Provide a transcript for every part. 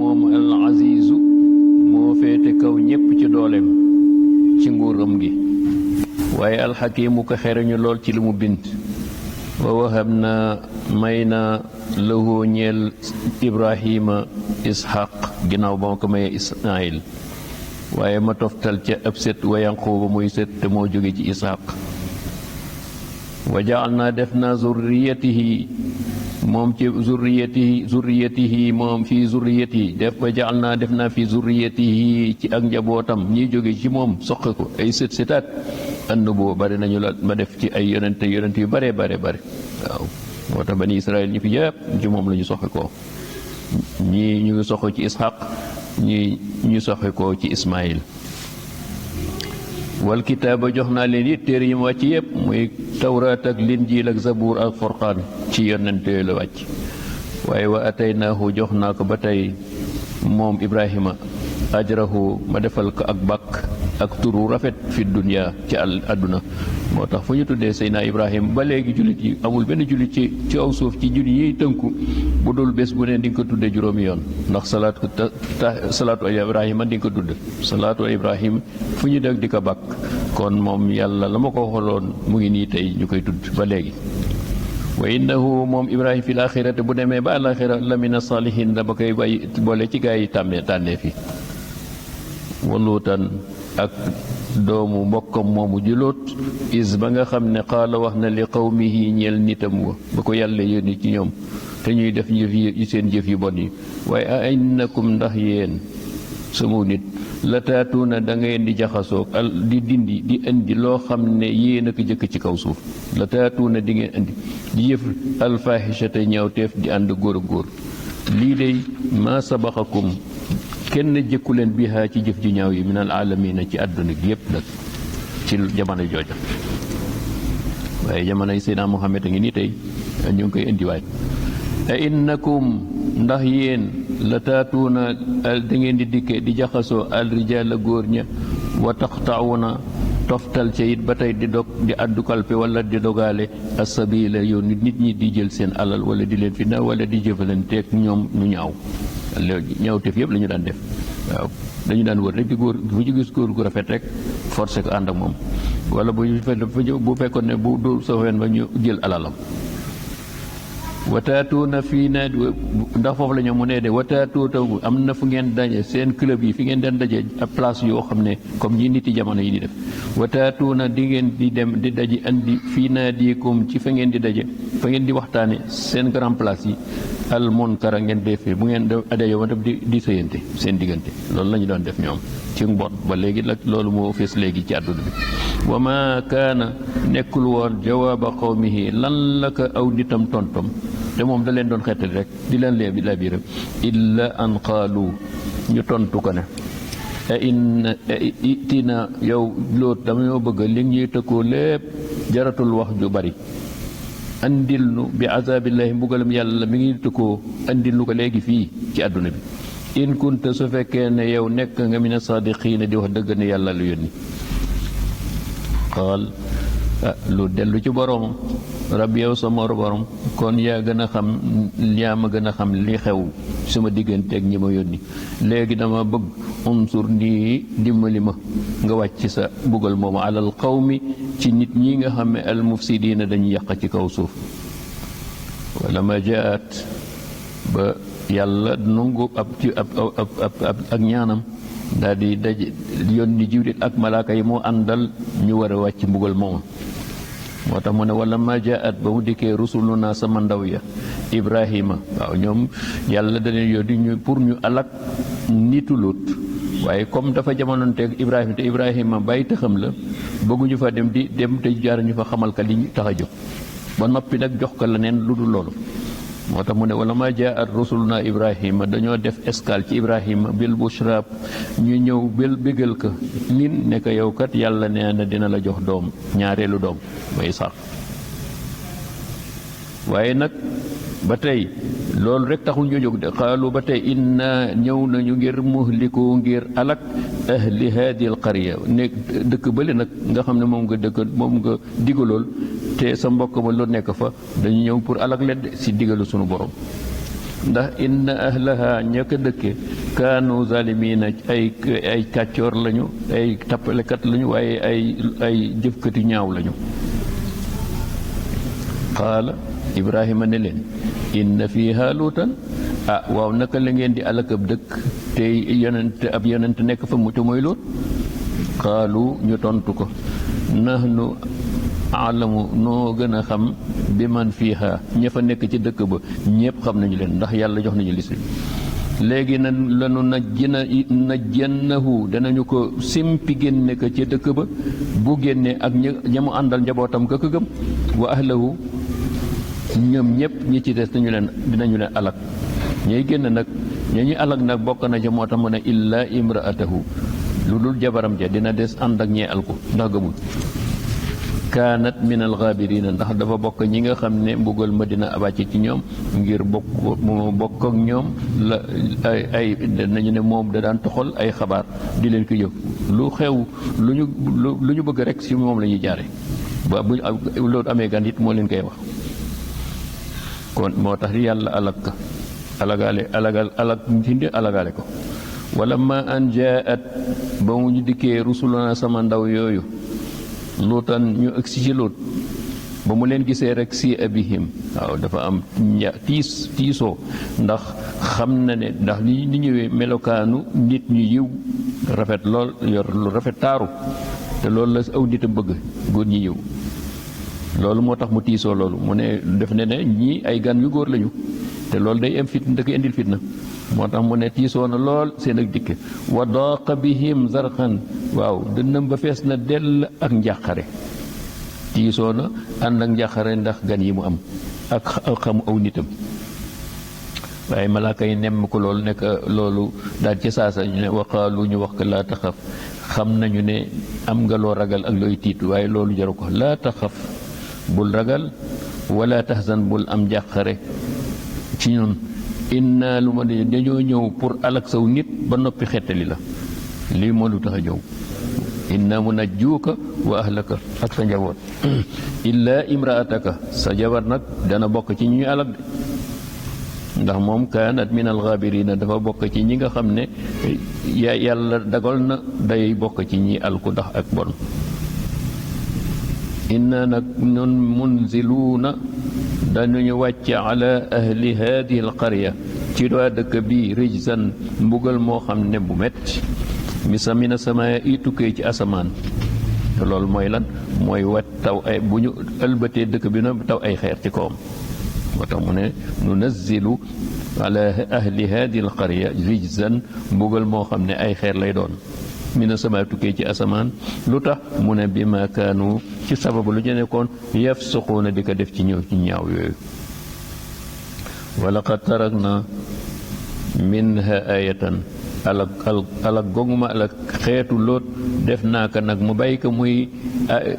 moom al azizu moo féete kaw ñépp ci dooleem ci nguuram gi waaye alxakimu ko xereñu lool ci li mu bind wa wahab na may na lahu ñeel ibrahima ishaq ginnaaw ba ma ko mayee ismail waaye ma toftal ca ab set wa yanquba muy set te moo jóge ci ishaq wa jaal naa def naa zurriyatihi moom ci zurriyatihi moom fii zurriyatihi def ba jaal naa def naa fii zurriyatihi ci ak njabootam ñiy jóge ci moom soqe ko ay sët sëtaat ànd boo bari nañu la ma def ci ay yonent yu bare waaw moo tax bani israel ñi fi yëpp ci moom la ñu soqe ko ñii ñu ngi soqe ci ishaq ñii ñu soqe ko ci ismail wal kitaaba jox naa leen it téere yi mu wàcc yëpp muy tawraat ak linjiil ak zabuur ak forqaan ci yonent yooyu la wàcc waaye wa ataynaahu jox naa ko ba tey moom ibrahima ajrahu ma defal ko ak bàkk ak turu rafet fi dunya ci àdduna moo tax fu ñu tuddee Seydina Ibrahima ba léegi jullit yi amul benn jullit ci aw suuf ci jullit yiy tënku bu dul bés bu ne di nga ko tuddee juróomi yoon ndax salaatu Ibrahima di nga ko tudd salaatu Ibrahima fu ñu dégg di ko bàkk kon moom yàlla la ma ko waxaloon mu ngi nii tey ñu koy tudd ba léegi wa innahu moom Ibrahima fi laaxirate bu demee ba àlaxira la mina saalihin dama koy bàyyi boole ci gaa yi tànnee fi waluutan ak doomu mbokkam moomu juloot is ba nga xam ne qaala wax na li qawmihi ñeel nitam wa ba ko yàlla yónni ci ñoom te ñuy def seen jëf yu bon yi waaye a innakum ndax yéen sama nit la taatuuna da ngeen di jaxasoo di dindi di indi loo xam ne yéen a ko jëkk ci kaw suuf la taatuuna di ngeen indi di jëf alfaaxishata ñaawteef di ànd góor ak góor lii day maa sabaxakum kenn jëkku leen bihaa ci jëf ju ñaaw yi min al aalamiina ci àdduna gi yépp nag ci jamono jooja waaye jamono yi Seydina Muhammad a ngi nii tey ñu ngi koy indiwaat a innakum ndax yéen la taatuuna da ngeen di dikke di jaxasoo al rijaala góor ña wa taqtauna toftal ca it ba tey di dog di addu kalpe wala di dogaale asabila yoon nit ñi di jël seen alal wala di leen fitna wala di jëfalanteeg ñoom ñu ñaaw léegi ñaawteef yëpp la ñu daan def waaw dañu daan wër rek di góor bu ci gis góor gu rafet rek forcé ko ànd ak moom wala bu fekkoon ne bu du sofeen ba ñu jël alalam wataatuuna fii na ndax foofu la ñoom mu nee de wataatuuta am na fu ngeen daje seen club yi fi ngeen daan daje ab place yoo xam ne comme ñi nit yi jamono yi di def wataatuuna di ngeen di dem di daje andi fii naadikum ci fa ngeen di daje fa ngeen di waxtaane seen grand place yi al munkara ngeen defee bu ngeen daje woon def di sëyante seen diggante loolu la ñu doon def ñoom ci mbon ba léegi nag loolu moo fees léegi ci àdduna bi wa ma kaana nekkul woon jawaaba qawmihi lan la ko aw nitam tontom te moom da leen doon xettali rek di leen lee la biiram illa an qaalu ñu tontu ko ne itina yow loot dama ñoo bëgg li ñuy tëkkoo lépp jaratul wax ju bari andil nu bi azabillahi mbugalam yàlla mi ngi tëkkoo andil nu ko léegi fii ci àdduna bi in kunta su fekkee ne yow nekk nga mina saadiqiina di wax dëgg ne yàlla lu yónni qaal lu dellu ci boroomam rabbi yow sama borom kon yaa gën a xam yaa ma gën a xam li xew sama diggante ak ñi ma yónni léegi dama bëgg unsur nii dimbali ma nga wàcc sa mbugal moomu alal qawmi ci nit ñi nga xam ne al mufsidiina dañuy yàq ci kaw suuf wala ma jaat ba yàlla nungu ak ñaanam daal di daje yónni Jibril ak malaaka yi moo àndal ñu war a wàcc mbugal moomu moo tax mu ne wala ma jaat ba mu dikkee rusuluna sama ndaw ya Ibrahima waaw ñoom yàlla da leen yónni ñu pour ñu alak nitu Lut waaye comme dafa jamononteeg Ibrahima te Ibrahima bàyyi taxam la bëgguñu fa dem te jaar ñu fa xamal ka li ñu tax a jóg ba noppi nag jox ko leneen lu dul loolu moo tax mu ne wala ma jaat rusuluna Ibrahima dañoo def escale ci Ibrahima bil bushrab ñu ñëw bil bégal ko lin ne ko yow kat yàlla nee na dina la jox doom ñaareelu doom ba Isaaq waaye nag ba tey loolu rek taxul ñu jóg de xaalu ba tey inna ñëw nañu ngir muhliku ngir alak ahli hadi al qarya ne dëkk bële nag nga xam ne moom nga digalool te sa mbokk ma lu nekk fa dañu ñëw pour alak leen si digalu sunu borom ndax inna ahlaha ña ko dëkke kaanu zaalimiina ay kàccoor lañu ay tappalekat lañu waaye ay jëfkati ñaaw lañu. qaala Ibrahima ne leen inna fiihaa luutan waaw naka la ngeen di alak ab dëkk te ab yonent nekk fa mu te mooy Luut. qaalu ñu tontu ko nahnu alamu noo gën a xam bi man fiihaa ña fa nekk ci dëkk ba ñépp xam nañu leen ndax yàlla jox nañu liste léegi na lanu najjannahu danañu ko simpi génne ko ci dëkk ba bu génnee ak ña mu àndal njabootam ka ko gëm wa ahlahu ñoom ñépp ñi ci des dinañu leen alak ñuy génn nag ña ñuy alak nag bokk na ca moo tax mu ne illaa imraatahu lu dul jabaram ja dina des ànd ak ñee alku ndax gëmul kaanat min alxaabirina ndax dafa bokk ñi nga xam ne mbugal ma dina abàcc ci ñoom ngir bokk ak ñoom la ay nañu ne moom da daan toxal ay xabaar di leen ko yëg lu xew lu ñu bëgg rek si moom la ñuy jaare ba bu loolu amee gan it moo leen koy wax kon moo tax yàlla alagaale ko wala ma an jaat ba mu ñu dikkee rusuluna sama ndaw yooyu luutan ñu agsi ci Luut ba mu leen gisee rek si abihim waaw dafa am tiisoo ndax xam na ne ndax li ñëwee melokaanu nit ñu yiw rafet lool yor lu rafet taaru te loolu la aw nit a bëgg góor ñi yiw loolu moo tax mu tiisoo loolu mu ne def ne ñii ay gan yu góor lañu te loolu day am fitna da koy indil fitna moo tax mu ne tiisoo na lool seen ak dikke wa daaqa bihim zarqan waaw dënnam ba fees na dell ak njàqare tiisoo na ànd ak njàqare ndax gan yi mu am ak xamu aw nitam waaye malaaka yi nemm ko loolu nekk loolu daal ci saasa ñu ne waqaalu ñu wax ko laa taxaf xam nañu ne am nga loo ragal ak looy tiit waaye loolu jaru ko laa taxaf bul ragal wala tahzan bul am njàqare ci ñun inna lu ma dañoo ñëw pour alak saw nit ba noppi xettali la lii moo lu tax a ñëw inna munajjuuka wa ahlaka ak sa njaboot illa imraataka sa jabar nag dana bokk ci ñuy alak de ndax moom kaanat min alxaabirina dafa bokk ci ñi nga xam ne yàlla dagal na day bokk ci ñi alku ndax ak bon inna nag ñun munziluuna dañuy wàcce ala ahli hadihi alqarya ci waa dëkk bi rijzan mbugal moo xam ne bu metti mina samaa i tukkee ci asamaan te loolu mooy lan mooy wat taw ay bu ñu ëlbatee dëkk bi na taw ay xeer ci kawam moo tax mu ne nunazzilu ala ahli hadihi alqarya rijzan mbugal moo xam ne ay xeer lay doon mina sama tukkee ci asamaan lu tax mu ne bi ma kaanu ci sababu lu ñu nekkoon yafsuquuna di ko def ci ñëw ci ñaaw yooyu wala qad tarakna minha ayatan alak goguma alak xeetu Lóot def naa ko nag mu bàyyi ko muy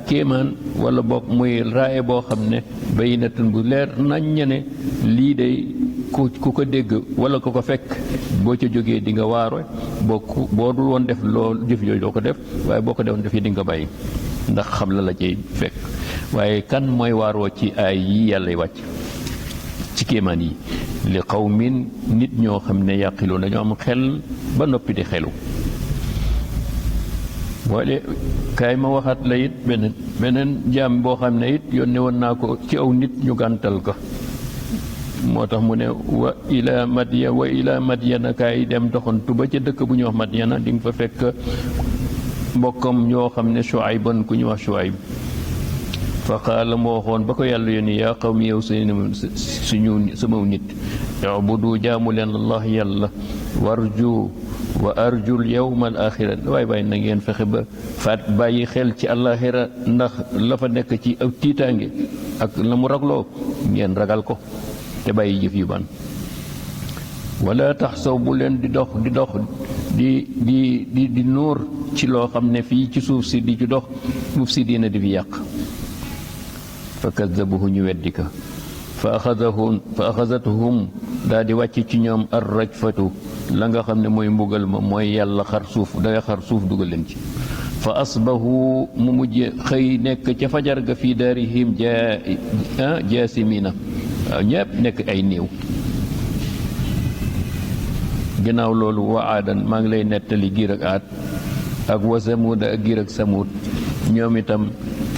kéemaan wala boog muy raaye boo xam ne bayyinatun bu leer naññ ne lii day ku ko dégg wala ku ko fekk boo ca jógee di nga waaro boo dul woon def loolu jëf yooyu doo ko def waaye boo ko defoon def yi di nga bàyyi ndax xam la cay fekk waaye kan mooy waaroo ci ay yi yàlla wàcc ci kéemaan yi li qawmin nit ñoo xam ne yàqilu dañoo am xel ba noppi di xelu wala kaay ma waxaat la it beneen jaam boo xam ne it yónne woon naa ko ci aw nit ñu gàntal ko moo tax mu ne wa ila madyana kaay dem doxantu ba ca dëkk bu ñuy wax madyana di nga fa fekk mbokkam ñoo xam ne Shuayban ku ñuy wax Shuayb fa qaala moo waxoon ba ko yàlla yónni yaa qawmi yow suñu samaw nit ubudu jaamu leen allah yàlla wa arjul yawma al axira waaye na ngeen fexe ba faat bàyyi xel ci àllaaxira ndax la fa nekk ci ak tiitaange ak la mu ragloo ngeen ragal ko te bàyyi jëf yu ban wala taxsaw bu leen di dox di nuur ci loo xam ne fii ci suuf si di ci dox suuf si dina di fi yàq fa kaddabuhu ñu weddi ka fa axazathum daal di wàcc ci ñoom ar rajfatu la nga xam ne mooy mbugal ma mooy yàlla xar suuf danga xar suuf dugal leen ci fa asbahu mu mujj xëy nekk ca fajar ga fii daarihim jaasimina waaw ñépp nekk ay néew ginnaaw loolu wa aadan maa ngi lay nettali giir ak aat ak wa samuuda ak giir ak samuud ñoom itam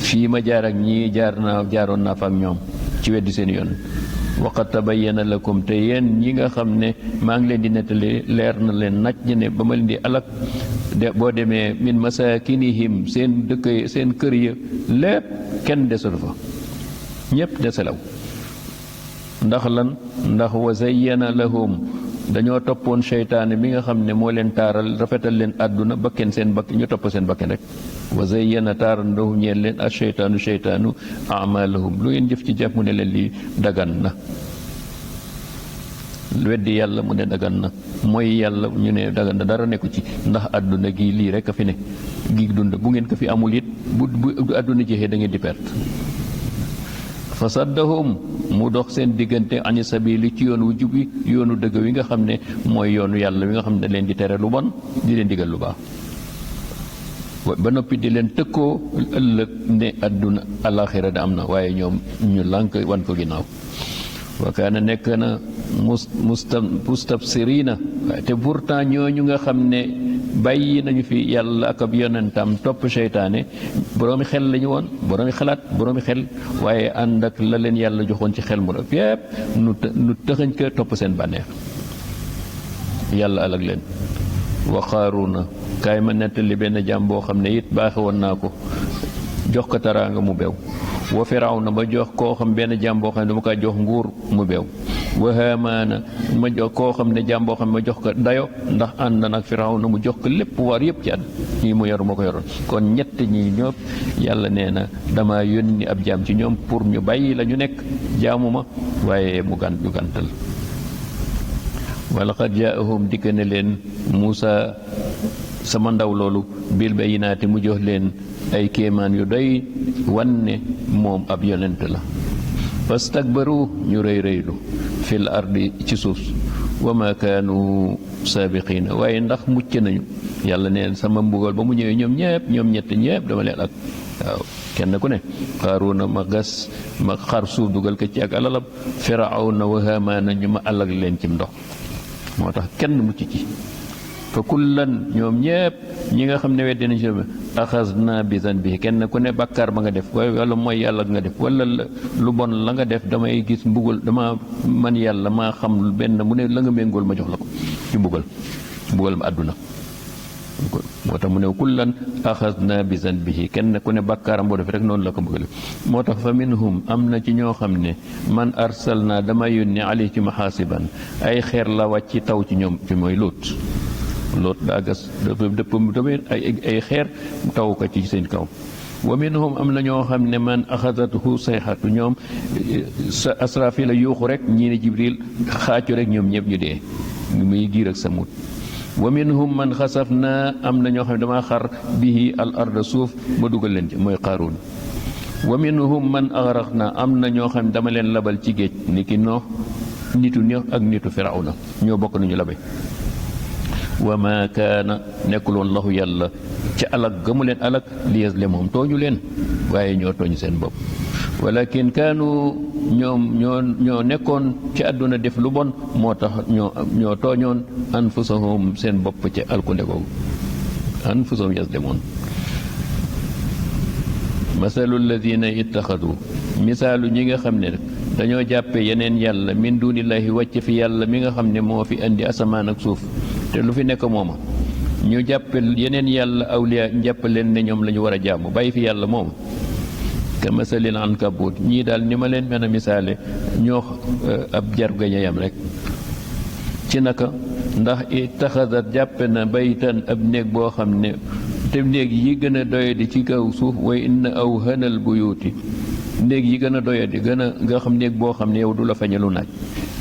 fii ma jaar ak ñii jaaroon naa fa ak ñoom ci weddi seen yoon waqad tabayyana lakum te yéen ñi nga xam ne maa ngi leen di nettali leer na leen naj ne ba ma leen di alak boo demee min masakinihim seen dëkk seen kër ya lépp kenn desul fa ñépp deselaw ndax lan ndax wa zayyana lahum dañoo toppoon seytaane mi nga xam ne moo leen taaral rafetal leen àdduna bakken seen bakk ñu topp seen bakken rek wa zayyana taaral ndahu ñeel leen ak seytaanu amalahum lu ngeen jëf ci jàpp mu ne leen lii dagan na weddi yàlla mu ne dagan na mooy yàlla ñu ne dagan na dara nekku ci ndax àdduna gi lii rek a fi ne gi dund bu ngeen ko fi amul it bu àdduna jeexee da ngeen di perte fa saddahum mu dox seen diggante ani sabili ci yoon wu jub wi yoonu dëgg wi nga xam ne mooy yoonu yàlla wi nga xam ne leen di tere lu bon di leen digal lu baax ba noppi di leen tëkkoo ëllëg ne àdduna alaxira da am na waaye ñoom ñu lànk wan ko ginnaaw wa kaana nekk na mustabsirina te pourtant ñooñu nga xam ne bàyyi nañu fi yàlla ak ab yonentam topp seytaane boroomi xel lañu woon boroomi xalaat boroomi xel waaye ànd ak la leen yàlla joxoon ci xel mu raf yépp nu tëxëñ ko topp seen bànneex yàlla alag leen wa Qaaruuna kaay ma nettali benn jàmm boo xam ne it baaxe woon naa ko jox ko taraanga mu beew wa Firawna ba jox koo xam benn jàmm boo xam ne dama kaa jox nguur mu beew wa Haamaana ma jox koo xam ne jàmm boo xam ne ma jox ko dayo ndax ànd nag Firawna mu jox ko lépp war yëpp ci at ñii mu yor moo ko yoroon kon ñett ñi ñëpp yàlla nee na dama yónni ab jaam ci ñoom pour ñu bàyyi la ñu nekk jaamu ma waaye mu gàntal wa laqad jaahum dikk ne leen Muusa sama ndaw loolu bil bayyinaati mu jox leen ay kéemaan yu doy wanne moom ab yonent la fastakbaru ñu rëy rëylu fil ardi ci suuf wa ma kaanu saabiqiina waaye ndax mucc nañu yàlla neen sama mbugal ba mu ñëwee ñoom ñett ñépp dama leen ak waaw kenn ku ne Qaaruuna ma gas ma xar suuf dugal ko ci ak alalam Firawna wa Haamaana ñu ma alag leen ci ndox moo tax kenn mucc ci fa kullan ñoom ñépp ñi nga xam ne weddi nañ si axasna bi zanbihi kenn ku ne bàkkaar ba nga def wala mooy yàlla nga def wala lu bon la nga def damay gis mbugal dama man yàlla maa xam benn mu ne la nga méngool ma jox la ko ci mbugal ma àdduna moo tax mu ne kullan axasna bi zanbihi kenn ku ne bàkkaaram boo def rek noonu la ko mbugal moo tax fa minhum am na ci ñoo xam ne man arsalna dama yónni alayhi ci maxaasiban ay xeer la wàcc taw ci ñoom ci mooy Loot daa gas dëpp tamit ay xeer taw ko ci seen kaw wa minhum am na ñoo xam ne man axadathu sayxatu ñoom Asrafil la yuuxu rek ñii ne Jibril xaacu rek ñoom ñëpp ñu dee muy giir ak Samud wa minhum man xasafna am na ñoo xam ne dama xar bihi al arda suuf ma dugal leen ci mooy Qaaruun wa minhum man agraqna am na ñoo xam ne dama leen labal ci géej ni ki Noox nitu Noox ak nitu Firawna ñoo bokk nañu labe wa ma kaana nekkuloon lahu yàlla ci alag ga mu leen alag li yazlimhum tooñu leen waaye ñoo tooñ seen bopp walakin kaanu ñoo nekkoon ci àdduna def lu bon moo tax ñoo tooñoon anfusahum seen bopp ci alkunde googu anfusahum yazlimoon masalu alladina ittaxadu misaalu ñi nga xam ne dañoo jàppe yeneen yàlla min dunillahi wàcc fi yàlla mi nga xam ne moo fi indi asamaan ak suuf te lu fi nekk mooma ñu jàppe yeneen yàlla awliya jàpp leen ne ñoom la ñu war a jaamu bàyyi fi yàlla moom ka masalil ankabut ñii daal ni ma leen mën a misaale ñoo ab jargoñ yam rek ci naka ndax itaxadat jàppe na baytan ab néeg boo xam ne te néeg yi gën a doyadi ci kaw suuf way inna aw hënal buyuuti néeg yi gën a doyadi nga xam néeg boo xam ne yow du la fañalu naaj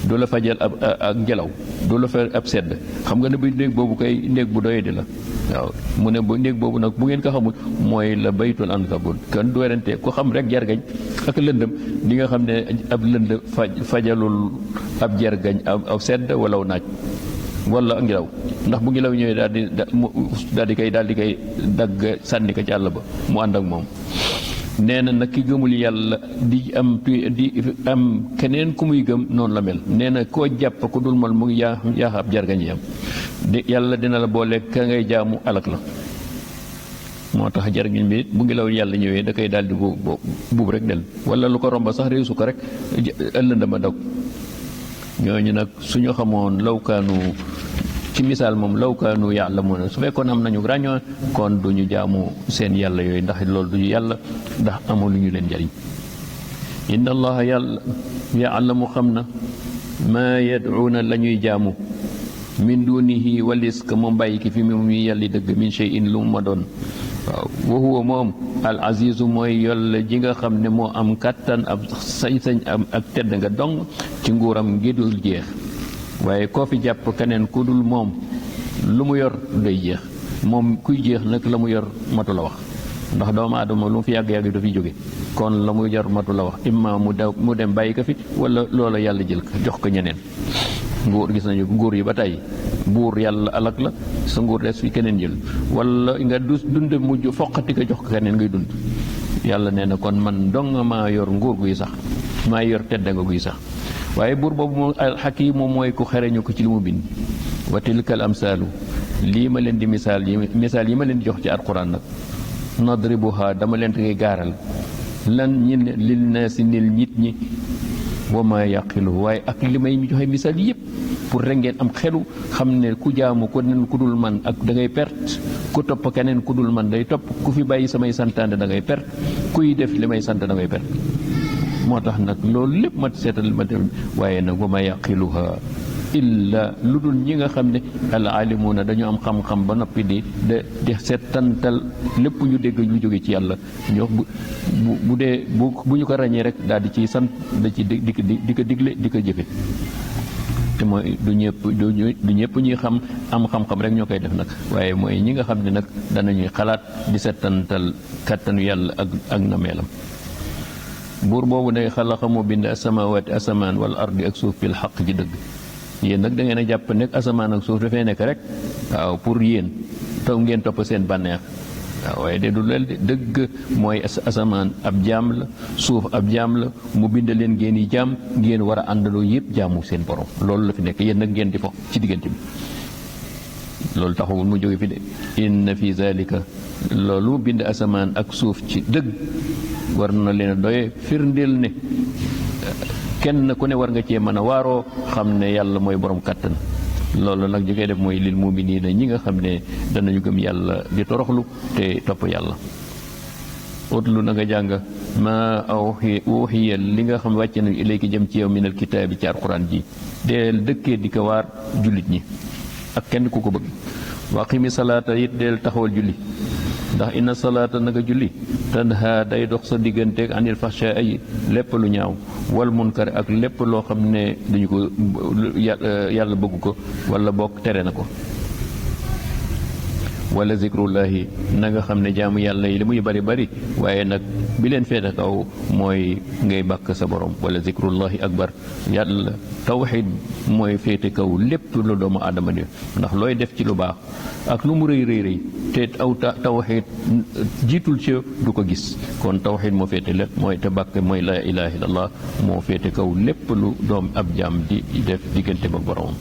du la fajal ak ngelaw du la fa ab sedd xam nga ne bu néeg boobu kay néeg bu doyadi la waaw mu ne bu néeg boobu nag bu ngeen ko xamul mooy la baytul ankabut kan du werante ku xam rek jargañ ak lëndëm di nga xam ne ab lënd fajalul ab jargañ ab sedd wala naaj wala ngelaw ndax bu ngelaw ñëwee daal di koy dagg sànni ko ci àll ba mu ànd ak moom nee na nag ki gëmul yàlla di am keneen ku muy gëm noonu la mel nee na koo jàpp ku dul mal mu ngi yaa ab jargañ yam yàlla dina la boole ka ngay jaamu alak la moo tax jargañ bi bu ngi law yàlla ñëwee da koy daal di buub rek del wala lu ko romba sax réesu ko rek ëllëndama daw ñooñu nag suñu xamoon lawkaanu ci misaal moom lawkaanu ya'lamuuna su fekkoon am nañu ràññoo kon duñu jaamu seen yàlla yooyu ndax loolu duñu yàlla ndax amul lu ñu leen jariñ inna allaha yàlla ya'lamu xam na maa yad'uuna la ñuy jaamu min dunihi walis ka moom bàyyi ki fi moom yi yàlla dëgg min shay'in lu mu ma doon waaw wa huwa moom al azizu mooy yàlla ji nga xam ne moo am kàttan ab sañ-sañ am ak tedd nga dong ci nguuram ngi dul jeex waaye koo fi jàpp keneen ku dul moom lu mu yor day jeex moom kuy jeex nag la mu yor matu la wax ndax doomu aadama lu mu fi yàgg-yàgg dafiy jóge kon la mu yor matu la wax imma mu dem bàyyi ko fi wala loola yàlla jël ko jox ko ñeneen nguur gis nañu nguur yi ba tey buur yàlla alak la sa nguur des fi keneen jël wala nga dund mujj foqati ko jox ko keneen ngay dund yàlla nee na kon man dong maa yor nguur guy sax maa yor tedd nga guy sax waaye buur boobu moom alxakiim moom mooy ku xereñu ko ci li mu bind wa tilkal amsaalu lii ma leen di misaal yi ma leen di jox ci alquran nag nadribuha dama leen ngay gaaral lan ñin lil naasi nil nit ñi wa ma yaqilu waaye ak li may joxe misaal yëpp pour rek ngeen am xelu xam ne ku jaamu ko nen ku dul man ak da ngay perte ku topp keneen ku dul man day topp ku fi bàyyi samay santaane da ngay perte kuy def li may sant da ngay perte moo tax nag loolu lépp ma seetal ma def waaye nag wa ma yaqiluha illa lu dul ñi nga xam ne al alimuuna dañu am xam-xam ba noppi di seetantal lépp ñu dégg ñu jóge ci yàlla ñoo bu dee bu ñu ko ràññee rek daal di ciy sant da ci di ko digle di ko jëfe te mooy du ñëpp ñuy xam am xam-xam rek ñoo koy def nag waaye mooy ñi nga xam ne nag danañuy xalaat di seetantal kàttanu yàlla ak na meelam buur boobu day xalaqa moo bind asamawaati asamaan wal ardi ak suuf fil xaq ji dëgg yéen nag da ngeen a jàpp nekk asamaan ak suuf dafay nekk rek waaw pour yéen taw ngeen topp seen bànneex waaw waaye de du leel de dëgg mooy asamaan ab jaam la suuf ab jaam la mu bind leen ngeen yi jaam ngeen war a àndaloo yëpp jaamu seen borom loolu la fi nekk yéen nag ngeen di fo ci diggante bi loolu taxawul mu jóge fi de inna fi zalika loolu bind asamaan ak suuf ci dëgg war na leen a doye firndeel ne kenn ku ne war nga cee mën a waaroo xam ne yàlla mooy borom kàttan loolu nag ji koy def mooy lil mu'miniina ñi nga xam ne danañu gëm yàlla di toroxlu te topp yàlla utlu na nga jàng ma uxiya li nga xam wàcce nañu ilayki jëm ci yow minal kitaabi ci alquran ji deel dëkkee di ko waar jullit ñi ak kenn ku ko bëgg waqimi salaata it deel taxawal julli ndax inna salaata nanga julli tanha day dox sa digganteeg anil fahsha ay lépp lu ñaaw wal munkar ak lépp loo xam ne duñu ko yàlla bëgg ko wala bokk tere na ko wala zikrullahi na nga xam ne jaamu yàlla yi li muy bari bari waaye nag bi leen féete kaw mooy ngay bàkk sa borom wala zikrullahi akbar yàlla tawxid mooy féete kaw lépp lu doomu aadama di ndax looy def ci lu baax ak lu mu rëy rëy rëy te aw tawxid jiitul ci du ko gis kon tawxid moo féete lépp mooy te bàkk mooy la ilaha illallah moo féete kaw lépp lu doom ab jaam di def diggante ba borom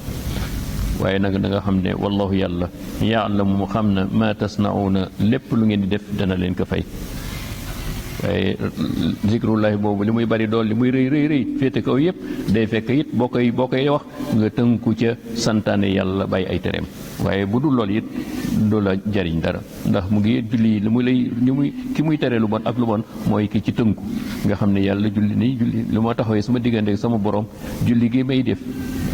waaye nag da nga xam ne wallahu yàlla ya'lamu mu xam na ma tasnauna lépp lu ngeen di def dana leen ko fay waaye zikrullahi boobu li muy bari dool li muy rëy rëy rëy féete kaw yëpp day fekk it boo koy wax nga tënku ca santaane yàlla bàyyi ay tereem waaye bu dul loolu it du la jariñ dara ndax mu ngi julli ki muy tere lu bon ak lu bon mooy ki ci tënku nga xam ne yàlla julli lu ma taxawee sama diggante sama borom julli gi may def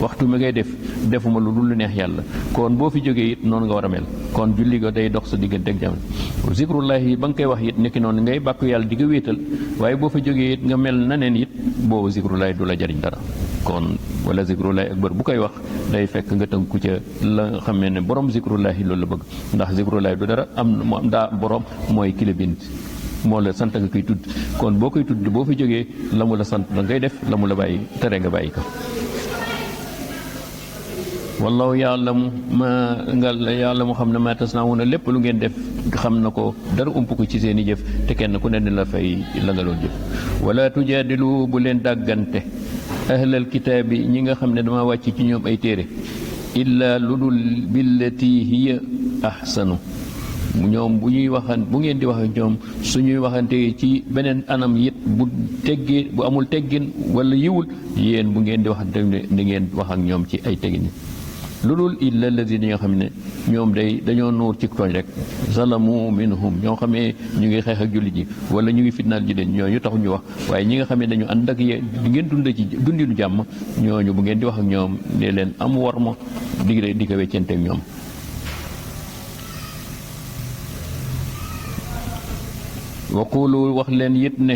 waxtu mi ngay def defuma lu dul lu neex yàlla kon boo fi jógee it noonu nga war a mel kon julli ga day dox sa diggante ak jamono zikrullahi ba nga koy wax it nekki noonu ngay bàkku yàlla di nga wéetal waaye boo fa jógee it nga mel naneen it boobu zikrullahi du la jariñ dara kon wala zikrullahi akbar bu koy wax day fekk nga tënku ca la nga xam ne borom zikrullahi loolu la bëgg ndax zikrullahi du dara am daa borom mooy ki la bind moo la sant nga koy tudd kon boo koy tudd boo fi jógee la mu la sant da ngay def la mu la bàyyi tere nga bàyyi ko wallahu yaalamu yaalamu xam ne maa tasnaawuna lépp lu ngeen def xam na ko dara ump ko ci seen i jëf te kenn ku ne la fay la nga doon jëf wala tujaadilu bu leen dàggante ahlal kitaabi ñi nga xam ne dama wàcc ci ñoom ay téere illa lu dul billati hiya ahsanu ñoom bu ñuy waxan bu ngeen di wax ak ñoom suñuy waxante ci beneen anam it bu amul teggin wala yiwul yéen bu ngeen di waxante ni ngeen wax ak ñoom ci ay teggin lu dul illa alladina ñoo xam ne ñoom dañoo nuur ci tooñ rek zalamu minhum ñoo xamee ñu ngi xeex ak jullit ji wala ñu ngi fitnaal ji leen ñooñu taxu ñu wax waaye ñi nga xam ne dañu ànd ak yéen di ngeen dund ci dundinu jàmm ñooñu bu ngeen di wax ak ñoom ne leen am war ma di ko weccante ak ñoom waqulu wax leen it ne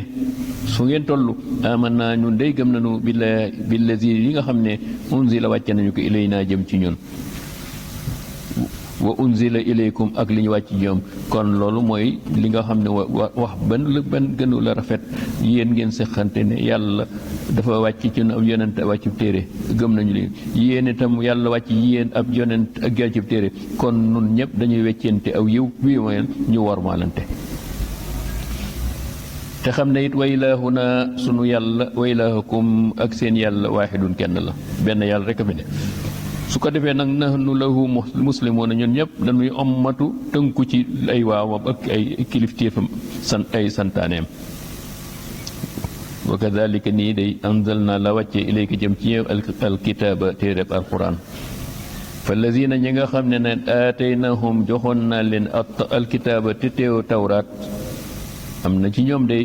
su ngeen toll aman naa ñun day gëm nañu billazi yi nga xam ne unzila wàcce nañu ko ilay naa jëm ci ñun wa unzila ilaykum ak li ñu wàcc ñoom kon loolu mooy li nga xam ne wax ban gënu la rafet yéen ngeen seqante ne yàlla dafa wàcc ci ab yonent wàccub téere gëm nañu li yéen itam yàlla wàcc yéen ab yonent ak wàccub téere kon nun ñëpp dañuy weccente aw yiw bii mooy ñu wormaalante te xam ne it wa ilaahuna sunu yàlla wa ilaahukum ak seen yàlla waaxidun kenn la benn yàlla rek a fi ne su ko defee nag nahnu lahu muslimuuna ñun ñëpp dañuy ommatu tënku ci ay waawam ak ay kilifteefam ay santaaneem wa kadalika nii day anzalna la wàcce ilayka jëm ci yow alkitaaba téereb alquran fa lazina ñi nga xam ne ne aataynahum joxoon naa leen alkitaaba te teew tawraat am na ci ñoom day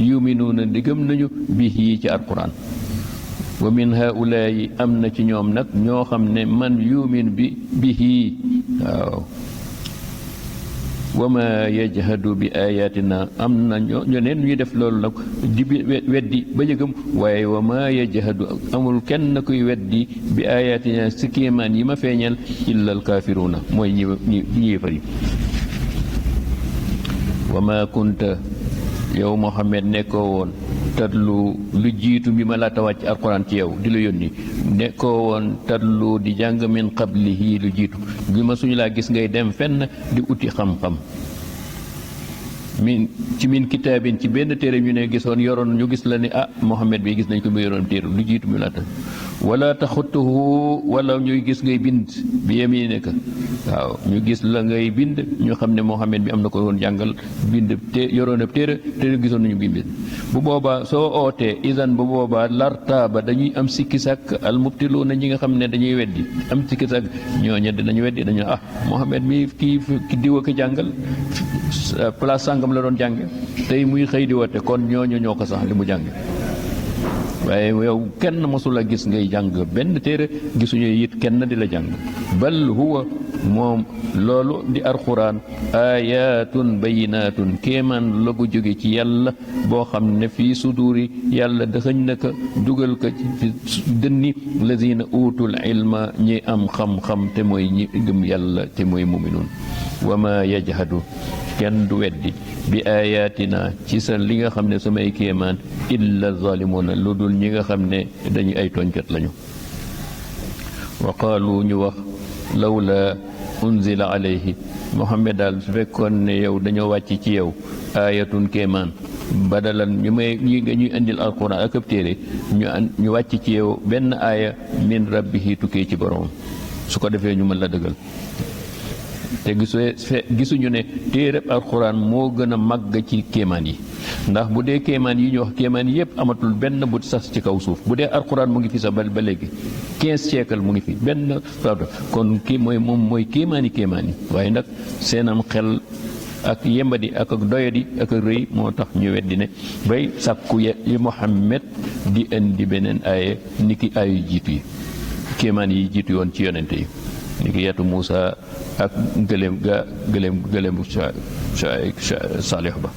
yuminuuna di gëm nañu bihi ci alquran wa min haulaayi am na ci ñoom nag ñoo xam ne man yumin bihi waaw wa ma yajhadu bi ayatina am na ñeneen ñuy def loolu nag di weddi ba ñu gëm waaye wa ma yajhadu amul kenn kuy weddi bi ayatina si kéemaan yi ma feeñal illa alkaafiruuna mooy ñi yéefar yi wa ma kunta yow Muhammad nekkoo woon tadlu lu jiitu bi ma laata wàcc alquran ci yow di la yónni nekkoo woon tadlu di jàng min qablihi lu jiitu bi ma suñu laa gis ngay dem fenn di uti xam-xam min kitaabin ci benn téere ñu ne gisoon yoroon ñu gis la ni Muhammad bi gis nañ ko mu yoroon téere lu jiitu bi laata wala taxutuhu wala ñuy gis ngay bind bi yaminika waaw ñu gis la ngay bind ñu xam ne Muhammad bi am na ko doon jàngal bind yoroon ab téere te gisoon nañu bind bu boobaa soo ootee idan bu boobaa lartaaba dañuy am sikki sàkk almubtiluuna ñi nga xam ne dañuy weddi am sikki sàkk ñooñu dinañu weddi dañu Muhammad mi kii diwa ko jàngal place sàngam la doon jànge tey muy xëy di woote kon ñooñu ñoo ko sax li mu jànge waaye yow kenn mosul a gis ngay jàng benn téere gisuñu it kenn di la jàng bal huwa moom loolu di alxuraan ayatun bayinatun kéemaan la bu jóge ci yàlla boo xam ne fii suduri yàlla dëxëñ na ko dugal ko fi dënni lazina utul ilma ñi am xam-xam te mooy ñi gëm yàlla te mooy muminuun wa ma yajhadu kenn du weddi bi ayatina ci sa li nga xam ne samay kéemaan illa zalimuna lu dul ñi nga xam ne dañu ay tooñkat lañu wa qaalu ñu wax lawla unzila alayhi Muhammad daal su fekkoon ne yow dañoo wàcc ci yow ayatun kéemaan badalan ñuy indil alquran ak ab téere ñu wàcc ci yow benn aaya min rabbihi tukkee ci borom su ko defee ñu mën la dëggal te gisuñu ne téereb alxuraan moo gën a màgg ci kéemaan yi ndax bu dee kéemaan yi ñu wax kéemaan yépp amatul benn bu sas ci kaw suuf bu dee alxuraan mu ngi fi sax ba léegi 15 siècle mu ngi fi benn kon kii mooy kéemaan yi waaye nag seenam xel ak yembadi ak doyadi ak rëy moo tax ñu weddi ne bay sàkku yi Muhammad di indi beneen aaye niki aayu jiitu yi kéemaan yi jiitu yoon ci yonente yi niki yetu Muusa ak gëléem saalix ba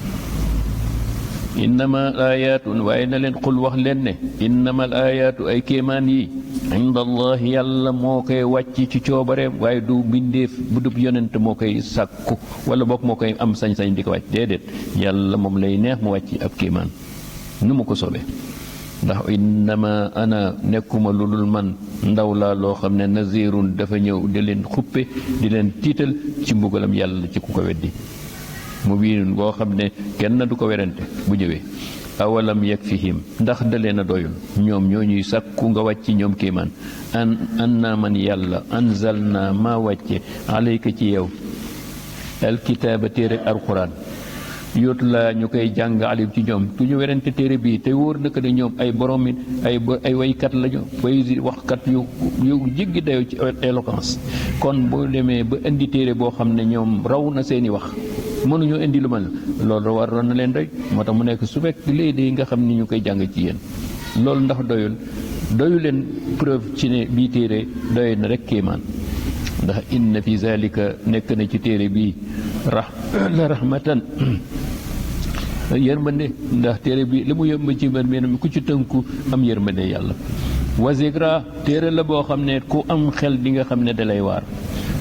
innama al ayatun waaye na leen xul wax leen ne innama al ayatu ay kéemaan yi inda allah yàlla moo koy wàcc ci coobareem waaye du mbindeef bu dub yonent moo koy sàkku wala bokk moo koy am sañ-sañ di ko wàcc déedéet yàlla moom lay neex mu wàcc ab kéemaan nu mu ko soobee ndax innama ana nekkuma lu dul man ndaw laa loo xam ne nazirun dafa ñëw di leen xuppe di leen tiital ci mbugalam yàlla ci ku ko weddi mu biinun boo xam ne kenn du ko werante bu ñëwee awalam yakfihim ndax da leen a doyul ñoom ñoo ñuy sàkku nga wàcc ñoom kéemaan an naa man yàlla anzalna maa wàcce alayka ci yow alkitaaba téere alquran yóotu la ñu koy jàng alim ci ñoom tu ñu werante téere bii te wóor na ko ne ñoom ay borom it ay waykat lañu way waxkat yu jéggi dayoo ci éloquence kon boo demee ba indi téere boo xam ne ñoom raw na seeni wax mënuñoo indi lu mel loolu waroon na leen doy moo tax mu nekk su fekk léegi nga xam ni ñu koy jàng ci yéen loolu ndax doyu leen preuve ci ne bii téere doy na rek kéemaan ndax inna fi zalika nekk na ci téere bii la rahmatan yërmande ndax téere bi li mu yëmb ci mbir ku ci tënku am yërmande yàlla wa zikra téere la boo xam ne ku am xel di nga xam ne dalay waar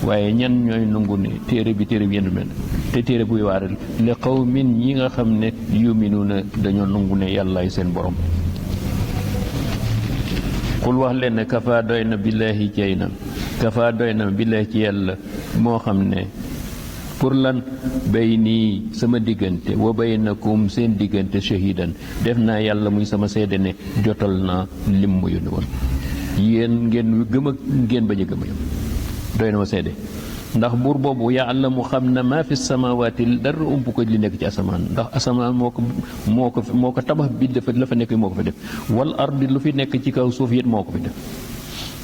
waaye ñan ñooy nangu ne téere bi yenn mel te téere buy waar li qawmin ñi nga xam ne yuminuuna dañoo nangu ne yàllaay seen borom xul wax leen ne kafa doy na billaahi cey na kafa doy na billaahi ci yàlla moo xam ne pour lan bay nii sama diggante wa baynakum seen diggante shahidan def naa yàlla muy sama seede ne jotal naa lim mu yónni woon yéen ngeen gëm ak ngeen bañ a gëm yow doy na ma seede ndax buur boobu yàlla mu xam na maa fi samawaati dara ump ko li nekk ci asamaan ndax asamaan moo ko tabax bi dafa la fa nekk moo ko fa def wal ardi lu fi nekk ci kaw suuf yit moo ko fi def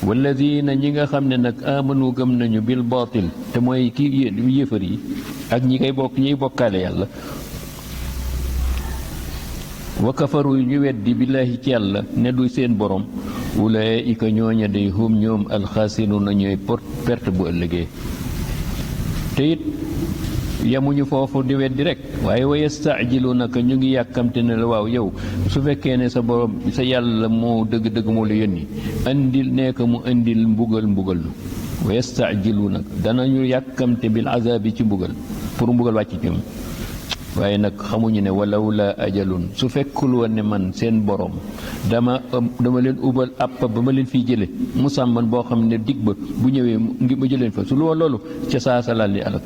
walladina ñi nga xam ne nag amanu gëm nañu bil baatil te mooy kii yéefar yi ak ñiy bokkaale yàlla wa kafaru ñu weddi billaahi ci yàlla ne du seen borom ulaika ñooña day hum ñoom alxaasiruna ñooy perte bu ëllëgee te it yamuñu foofu di weddi rek waaye wa yastaajiluunaka ñu ngi yàkkamte ne la waaw yow su fekkee ne sa borom sa yàlla moo dëgg-dëgg moo la yónni andil nekk mu indil mbugal nu wa yastaajiluunaka danañu yàkkamte bil azaabi ci mbugal pour mbugal wàcc ci ñoom waaye nag xamuñu ne walaw la ajalun su fekkul woon ne man seen borom dama leen ubal àpp ba ma leen fiy jële musamman boo xam ne dig ba bu ñëwee ngi ma jëleen fa su lu woon loolu ca saasa laal li alak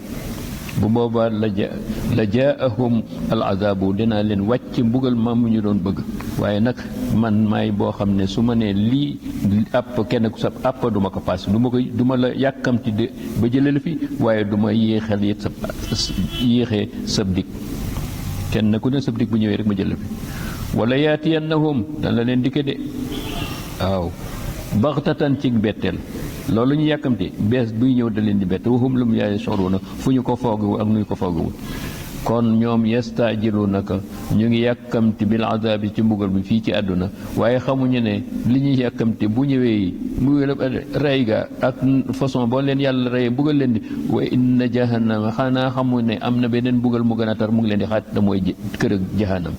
bu boobaa la jaahum al azabu dinaa leen wàcc mbugal ma mu ñu doon bëgg waaye nag man maay boo xam ne su ma nee lii àpp kenn ku sab àpp du ma ko paas du ma la yàkkamti de ba jële la fi waaye du ma yéexal it yéexee sab dig kenn ku ne sab dig bu ñëwee rek ma jële fi wala yaatiyannahum dana leen dikke de waaw baxtatan ci betteel loolu ñu yàkkamte bees buy ñëw da leen di bett waxum lu mu yaay soxruuna fu ñu ko foogewul ak nu ñu ko foogewul kon ñoom yastaajiluunaka ñu ngi yàkkamti bil azaabi ci mbugal bi fii ci àdduna waaye xamuñu ne li ñuy yàkkamte bu ñëwee mbugal rey ga ak façon boo leen yàlla reyee mbugal leen di wa inna jahannama xanaa xamu ne am na beneen mbugal mu gën a tar mu ngi leen di xaat da mooy kër ak jahannam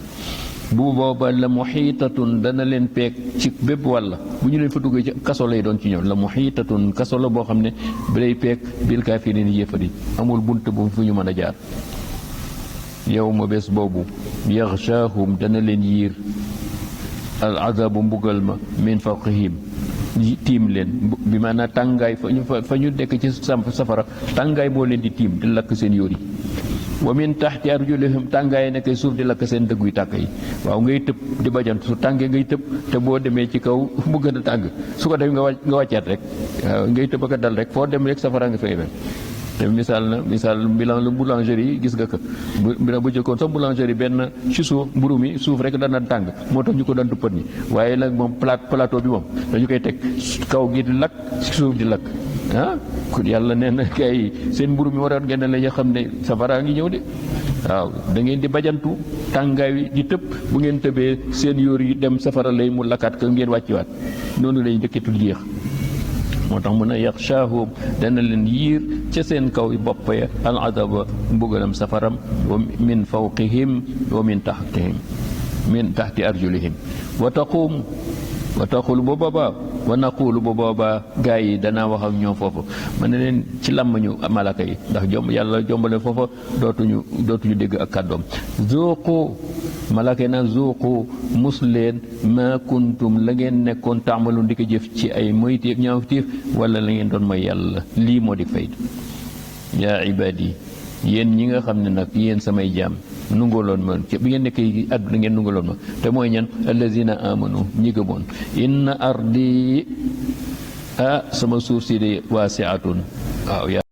bu booba la muxiitatun dana leen peeg ci bépp wàlla bu ñu leen fa duggee ci kaso lay doon ci ñoom la muxiitatun kaso la boo xam ne bi lay peeg bil kaafiriin yéefari amul bunt bu fu ñu mën a jaar yow ma bés boobu yaxshaahum dana leen yiir al azabu mbugal ma min fawqihim tiim leen bi maanaam tàngaay fa ñu dekk ci safara tàngaay moo leen di tiim di lakk seen yóor yi wa min taxti arjulihim tàngaay nekk suuf di lakk seen dëgguy tàkk yi waaw ngay tëb di bajant su tàngee ngay tëb te boo demee ci kaw mu gën a tàng su ko def nga wàccaat rek waaw ngay tëb ak a dal rek foo dem rek safara nga fay fekk te misaal bilan la boulangerie gis nga ko bu jëkkoon sax boulangerie benn ci suuf mburu mi suuf rek dana tàng moo tax ñu ko daan tuppat ñi waaye nag moom plateau bi moom dañu koy teg kaw gi di lakk ci suuf di lakk kon yàlla nee na kay seen mburu mi waroon ngeen la xam ne safara ngi ñëw de waaw da ngeen di bajantu tàngaay wi di tëb bu ngeen tëbee seen yóor yi dem safara lay mu lakkaat ko ngeen wàcciwaat noonu lay njëkketul jeex moo tax mun a yaxshaahum dana leen yiir ca seen kaw bopp ya al adaba mbugalam safaram wa min fawqihim wa min taxtihim min taxti arjulihim wa taqulu bu boobaa wa naqulu bu boobaa gaa yi danaa wax ak ñoom foofu ma ne leen ci làmmañu malaka yi ndax yàlla jombale foofa dootuñu dégg ak kàddoom zuuqu malaaka yi naan zuuqu mus leen ma kuntum la ngeen nekkoon taamalu di ko jëf ci ay moyteef ñaawteef wala la ngeen doon mooy yàlla lii moo di fay yaa ibaadi yéen ñi nga xam ne nag yéen samay jaam nungaloon ma ci bi ngeen nekkee àdduna ngeen nungaloon ma te mooy ñan allazina amanu ñi gëmoon inna ardi sama suuf si de waasiatun waaw